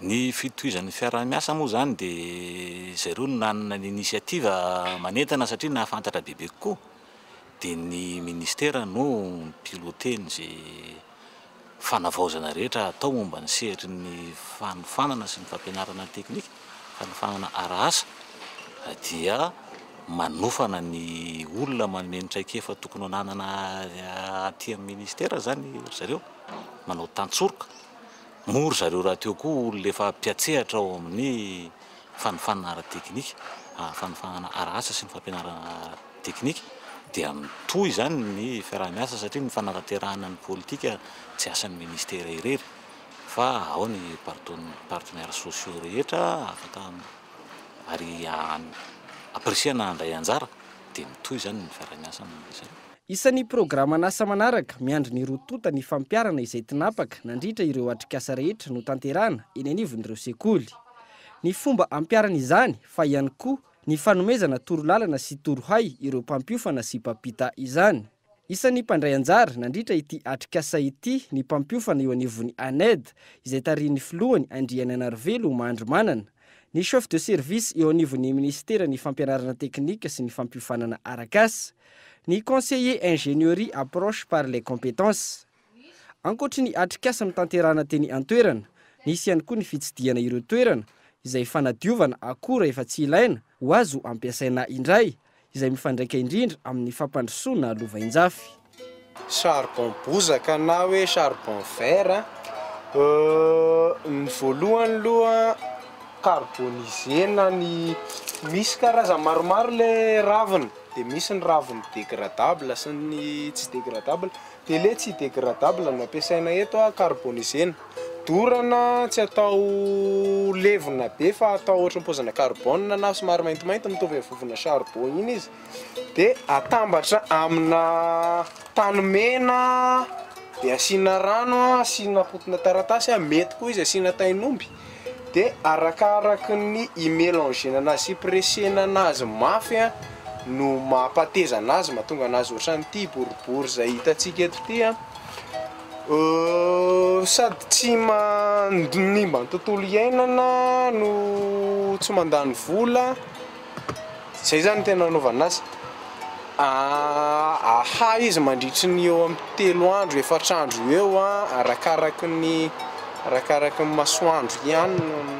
S7: Ny fitohizan'ny fiaraha-miasa moa izany dia zareo no nanana ny initiative manentana satria nahafantatra bebe kokoa dia ny ministera no mi-piloter an'izay fanavaozana rehetra atao momba ny sehatry ny fanofanana sy ny fampianarana teknika, fanofanana ara-asa dia manofana ny olona manome ny traikefa tokony hananana aty amin'ny ministera izany ry zareo, manao tantsoroka, moa ry zareo rahateo koa olona efa mpiantsehatra ao amin'ny fanofanana ara-teknika, fanofanana ara-asa sy ny fampianarana teknika dia mitohy izany ny fiaraha-miasa satria ny fanatanterahana ny politika tsy asan'ny ministera irery fa ao ny partenaires sociaux rehetra afaka ary ampirisihana handray anjara dia mitohy izany ny fiaraha-miasa amin'izay zareo.
S11: Isan'ny programan'asa manaraka miandry ny roa tonta ny fampiharana izay tinapaka nandritra ireo atrikasa rehetra notanterahana eny anivon'ireo sekoly. Ny fomba ampiharana izany fa ihany koa ny fanomezana torolalana sy torohay ireo mpampiofana sy mpampita izany. Isan'ny mpandray anjara nandritra ity atrikasa ity ny mpampiofana eo anivon'ny ANED izay tarihin'ny filohany Andrianainarivelo Mandrimanana, ny chef de service eo anivon'ny minisiteran'ny fampianarana teknika sy ny fampiofanana arak'asa, ny conseiller ingénierie approche par les compétences. Ankoatry ny atrikasa notanterahana teny an-toerana, nisy ihany koa ny fitsidihana ireo toerana izay fanadiovana akora efa tsy ilaina ho azo ampiasaina indray, izay mifandraika indrindra amin'ny fampandrosoana lovainjafy.
S8: Charbon bozaka na hoe charbon vert, ny voalohany aloha carboniser-na ny, misy karazany maromaro le raviny, de misy ny raviny degradable sy ny tsy degradable, De le tsy degradable no ampiasaina eto a, carbonisena. Dorana tsy atao levona be fa atao ohatran'ny paozina carbone na somary maintimainty mitovy amin'ny vovona charbon iny izy. De atambatra amina tany mena de asiana rano a, asiana potina taratasy a, mety koa izy asiana tain'omby. De arakaraky ny hi-melanger-na anazy sy hi-presser-na anazy mafy a no mampateza anazy, mahatonga anazy ohatran'ity boribory izay hitantsika eto ity a. Sady tsy manimba ny tontolo iainana no tsy mandany vola, zay zany no tena anaovana azy. Ahaha izy mandritry ny eo amin'ny telo andro, efatra andro eo an, arakaraky ny arakaraky ny masoandro ihany no.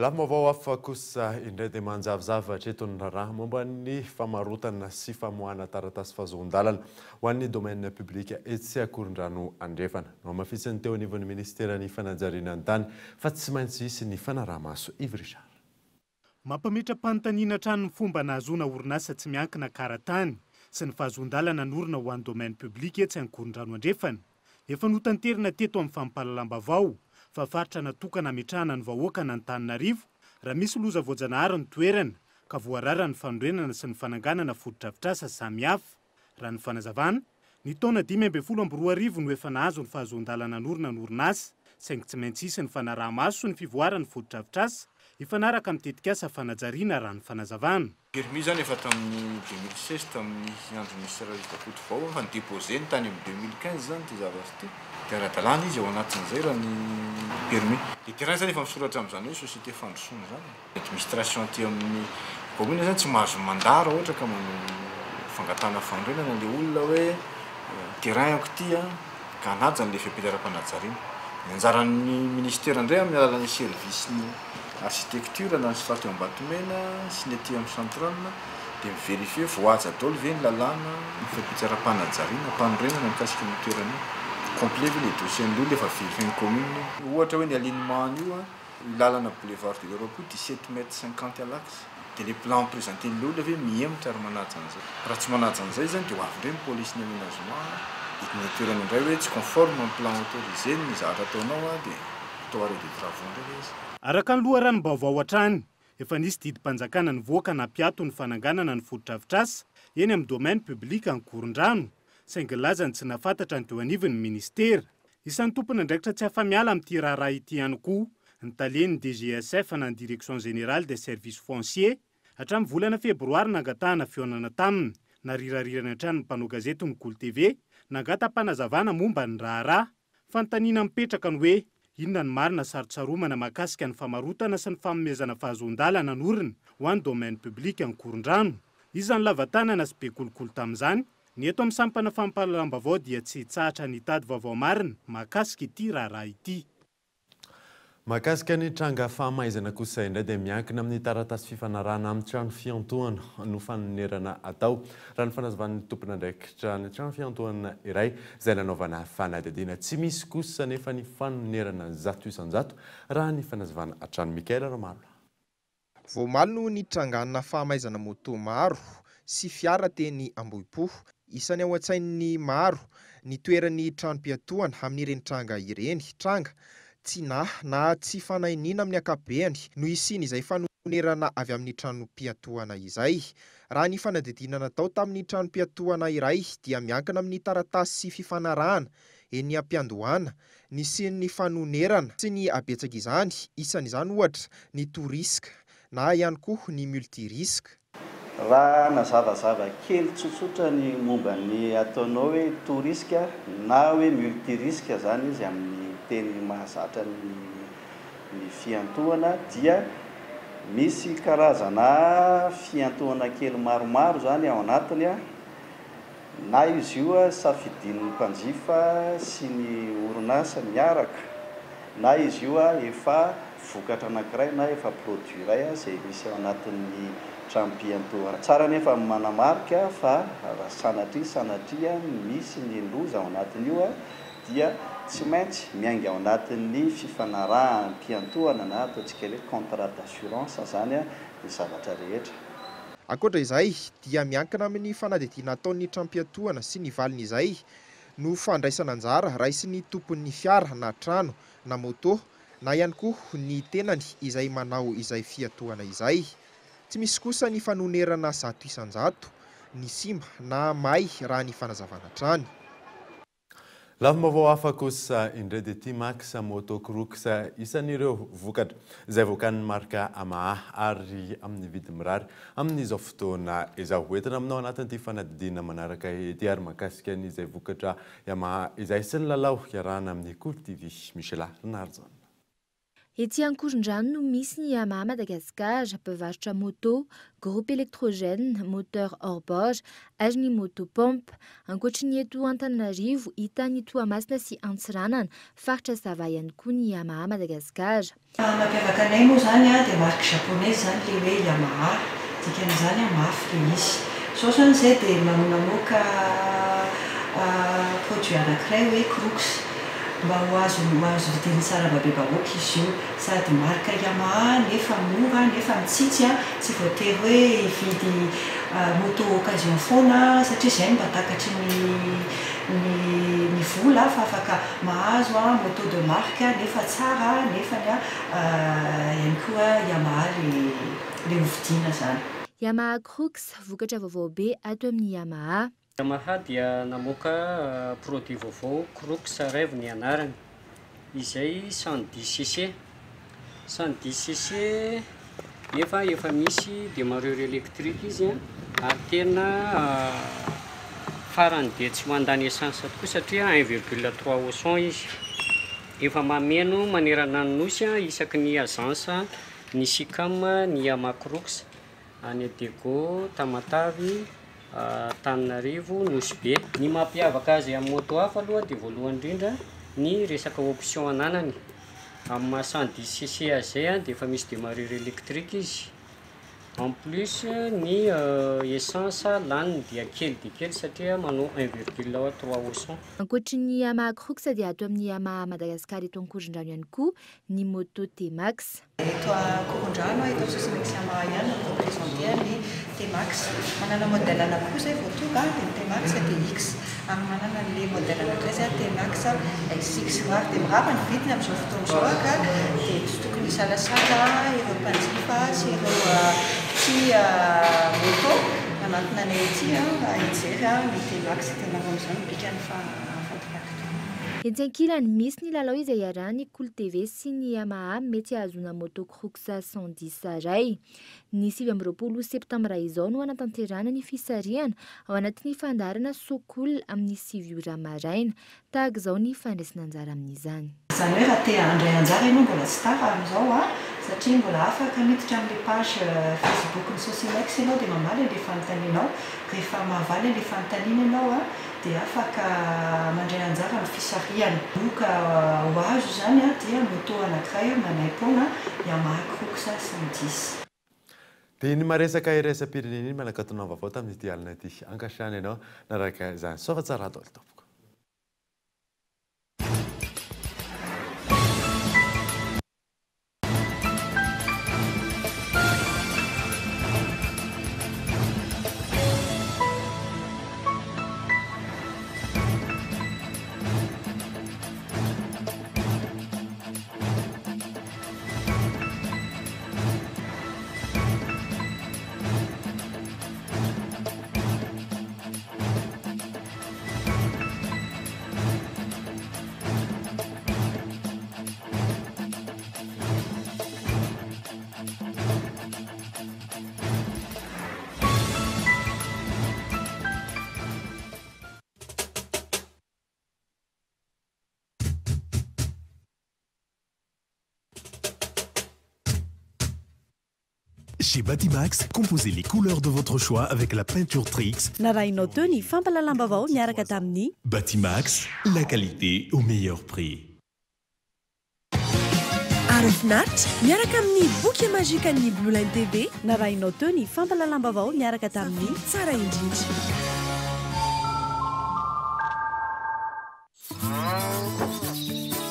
S4: Lafim-baovao hafa kosa indray dia manjavozavo hatreto ny raharaha momba ny famarotana sy famoahana taratasy fahazoan-dalana ho an'ny domaine public etsy Ankorondrano Andrefana. Nohamafisin'ny teo anivon'ny minisiteran'ny fanajariana ny tany fa tsy maintsy hisy ny fanaraha-maso. Yves Richard.
S24: Mampametra-panontaniana hatrany ny fomba nahazoana orinasa tsy miankina kara-tany sy ny fahazoan-dalana norina ho an'ny domaine public etsy Ankorondrano Andrefana. Efa notanterina teto amin'ny fampahalalam-baovao fa faritra natokana hametrahana ny vahoakan'Antananarivo raha misy loza voajanahary ny toerana ka voarara ny fanorenana sy ny fananganana fotodrafitrasa samihafa. Raha ny fanazavana, ny taona 2015 no efa nahazo ny fahazoan-dalana hanorina ny orinasa, saingy tsy maintsy hisy ny fanaraha-maso sy ny fivoaran'ny fotodrafitrasa hifanaraka amin'ny tetikasa fanajariana raha ny fanazavana.
S25: Permis zany efa tamin'ny 2016 tamin'ny andron'i Mister Ravizy Rakotovao efa ni-deposer-ny tany amin'ny 2015 zany ity zavatra ity dia ara-dalàna izy ao anatin'izay raha ny permis. Le terrain zany efa misoratra amin'izany hoe société Fandrosoana zany e. Administration aty amin'ny commune zany tsy mahazo mandà raha ohatra ka manao fangatahana fanorenana le olona hoe terrain-ko ity an, ka hanaja an'le fepetra ara-panajariana. Ny anjaran'ny ministera indray amin'ny alalan'ny service-ny. Architecture na ny Sfato Ambatomena sy ny aty amin'ny Central Dia mi-verifier voahaja daholo ve ny lalàna, ny fepetra ara-panajariana, panorenana mikasika an'io toerana io. Complet ve le dossier an'ilay olona efa vérifier-n'ny commune io. Ohatra hoe ny alignement an'io io lalana boulevard de l'Europe io 17 mètres 50 à l'axe. Dia le plan présenté-n'ilay olona ve mihemotra ary manaja an'izay. Raha tsy manaja an'izay zany dia ho avy indray ny police-ny aménagement hidina toerana indray hoe tsy conforme amin'ny plan autorisé ny zavatra ataonao dia atao arrêt de travaux indray ilay izy.
S24: Araka ny loharanom-baovao hatrany, efa nisy didim-panjakana nivoaka nampiato ny fananganana ny fotodrafitrasa eny amin'ny domaine public Ankorondrano, saingy nilaza ny tsy nahafantatra ny teo anivon'ny ministera. Isan'ny tompon'andraikitra tsy afa-miala amin'ity raharaha ity ihany koa ny talen'ny DGSF na ny Direction Générale des Services Fonciers. Hatramin'ny volana febroary nangatahana fihaonana taminy, narirarirany hatrany ny mpanao gazety ny Kolo TV, nangata-panazavana momba ny raharaha. Fanontaniana mipetraka ny hoe inona ny marina sarotsaromana mahakasika ny famarotana sy ny fanomezana fahazoan-dalana norina ho an'ny domaine public Ankorondrano. Iza ny lava tanana sy be kolikoly tamin'izany? Ny eto amin'ny sampana fampahalalam-baovao dia tsy hitsahatra ny hitady vaovao marina mahakasika ity raharaha ity.
S4: Mahakasika ny tranga fahamaizana kosa indray dia miankina amin'ny taratasy fifanarahana amin'ny trano fiantohana no fanonerana atao. Raha ny fanazavan'ny tompon'andraikitra ny trano fiantohana iray izay nanaovana fanadihadiana, tsy misy kosa nefa ny fanonerana 100% raha ny fanazavana hatrany. Mikaela Ramalola.
S9: Vao omaly no nitrangana fahamaizana moto maro sy fiara teny Ambohipo. Isany ao an-tsain'ny maro ny toeran'ny tranom-piantohana amin'ireny tranga ireny. Tranga tsy nahy na tsy fanainiana amin'ny ankapobeny no hisian'izay fanonerana avy amin'ny tranom-piantohana izay. Raha ny fanadihadiana natao tamin'ny tranom-piantohana iray dia miankina amin'ny taratasy sy fifanarahana eny am-piandohana nisian'ny fanonerana sy ny habetsaka izany, isan'izany ohatra ny tout risque na ihany koa ny multi-risque.
S1: Raha nazavazava kely tsotsotra ny momba ny ataonao hoe tout risque na hoe multi-risque zany izy amin'ny teny mahazatra ny fiantohana dia misy karazana fiantohana kely maromaro zany ao anatiny na izy io safidin'ny mpanjifa sy ny orinasa miaraka na izy io efa vokatra anankiray na efa produit iray izay misy ao anatin'ny tranom-piantohana. Tsara nefa manamarika fa raha sanatria misy ny loza ao anatin'io dia tsy maintsy miainga ao anatin'ny fifanaraham-piantohana na ataontsika hoe contrat d'assurance zany ny zavatra rehetra.
S9: Ankoatra izay dia miankina amin'ny fanadihadiana ataon'ny tranom-piantohana sy ny valiny izay no fandraisana anjara raisin'ny tompon'ny fiara na trano na moto na ihany koa ny tenany izay manao izay fiantohana izay. Tsy misy kosa ny fanonerana 100% ny simba na may raha ny fanazavana hatrany.
S4: Lafim-baovao hafa kosa indray dia T-Max Moto Crux isan'ireo vokatra izay voakan'ny marika Yamaha ary amin'ny vidy mirary amin'izao fotoana izao. Hoentina aminao anatin'ity fanadihadiana manaraka ity ary mahakasika an'izay vokatra Yamaha izay sy ny lalao iarahana amin'ny Kolo TV. Michela Rinarison.
S10: Ety Ankorondrano no misy ny Yamaha Madagascar, mpivarotra moto, groupe électrogène, moteur hors-bord ary ny moto pompe. Ankoatry ny eto Antananarivo, hita any Toamasina sy Antsiranana, faritra Sava ihany koa ny Yamaha Madagascar.
S12: Mampiavaka anay moa zany dia marque japonaise zany le hoe Yamaha, dikan'izany mafy le izy. Zao zany zay dia namoaka produit anankiray hoe Crux mba ho azo vidin'ny sarambabem-bahoaka izy io. Sady marque Yamaha nefa mora nefa mitsitsy, tsy voatery hoe hividy moto occasion foana satria izay no mba takatry ny vola fa afaka mahazo moto de marque nefa tsara nefa ihany koa Yamaha le hovidiana zany.
S10: Yamaha Crux, vokatra vaovao be ato amin'ny Yamaha.
S13: Yamaha dia namoaka produit vaovao Crux Rev ny anarany izay 110 cc. 110 cc nefa efa misy démarreur électrique izy ary tena farany dia tsy mandany essence tokoa satria 1,3 au 100 izy. Efa mameno manerana ny nosy isaky ny agence ny Sicam ny Yamaha Crux any Diego, Tamatavy, Antananarivo, Nosy Be. Ny mampiavaka azy amin'ny moto hafa aloha dia voalohany indrindra ny resaka option ananany. Amin'ny maha 110 cc azy zay dia efa misy démarreur électrique izy. En plus ny essence laniny dia kely dia kely satria manao 1,3 au cent.
S10: Ankoatry ny Yamaha Crux dia ato amin'ny Yamaha Madagascar eto Ankorondrano ihany koa ny moto T-Max.
S12: Eto Ankorondrano, eto amin'ny Socimex Yamaha ihany no mi-représenter ny T-Max. Manana modèle anankiroa izay vao tonga dia ny T-Max DX ary manana an'ilay modèle anankiray izay T-Max SX. Mirary dia mirava ny vidiny amin'izao fotoana izao ka dia tsy tokony hisalasala ireo mpanjifa sy ireo mpitia moto manatona anay ety mba hijery ny T-Max. Hitanareo amin'izao ny bikany fa mahafatifaty tokoa.
S10: Etsy ankilany, misy ny lalao izay iarahan'ny Kolo TV sy ny Yamaha mety hahazoana moto Crux 110 iray. Ny 29 septambra izao no hanatanterahana ny fisarihana ao anatin'ny fandaharana So Cool amin'ny 9 ora maraina. Tahaka izao ny fandraisana anjara amin'izany.
S12: Izany hoe raha te handray anjara ianao mbola tsy tara amin'izao a, satria mbola afaka miditra amin'ilay page Facebook-n'ny Socimex ianao dia mamaly an'ilay fanontanianao. Rehefa mahavaly an'ilay fanontaniana ianao a, dia afaka mandray anjara amin'ny fisarihana. Loka ho azo izany dia moto anankiray maimaim-poana Yamaha Crux 110.
S4: Dia iny maresaka iraisam-pirenena iny manakatona ny vaovao tamin'ity alina ity. Ankasitrahana ianao naraka izany. Soa fa tsara daholo tompoko.
S20: Chez Batimax, composez les couleurs de votre choix avec la peinture Trix.
S5: Narahinao teo ny fampahalalam-baovao niaraka tamin'ny.
S20: Batimax, la qualité au meilleur prix.
S2: Aro finaritra miaraka amin'ny boky magikan'ny Blue Line TV.
S5: Narahinao teo ny fampahalalam-baovao niaraka tamin'ny.
S2: Tsara indrindra.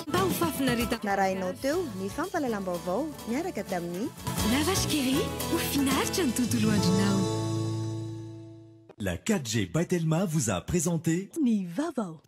S21: Mba ho fahafinaretana.
S6: Narahinao teo ny fampahalalam-baovao niaraka tamin'ny.
S21: La Vache qui rit, ho finaritra ny tontolo andronao.
S20: La 4G by Telma vous a présenté
S5: Ny vaovao.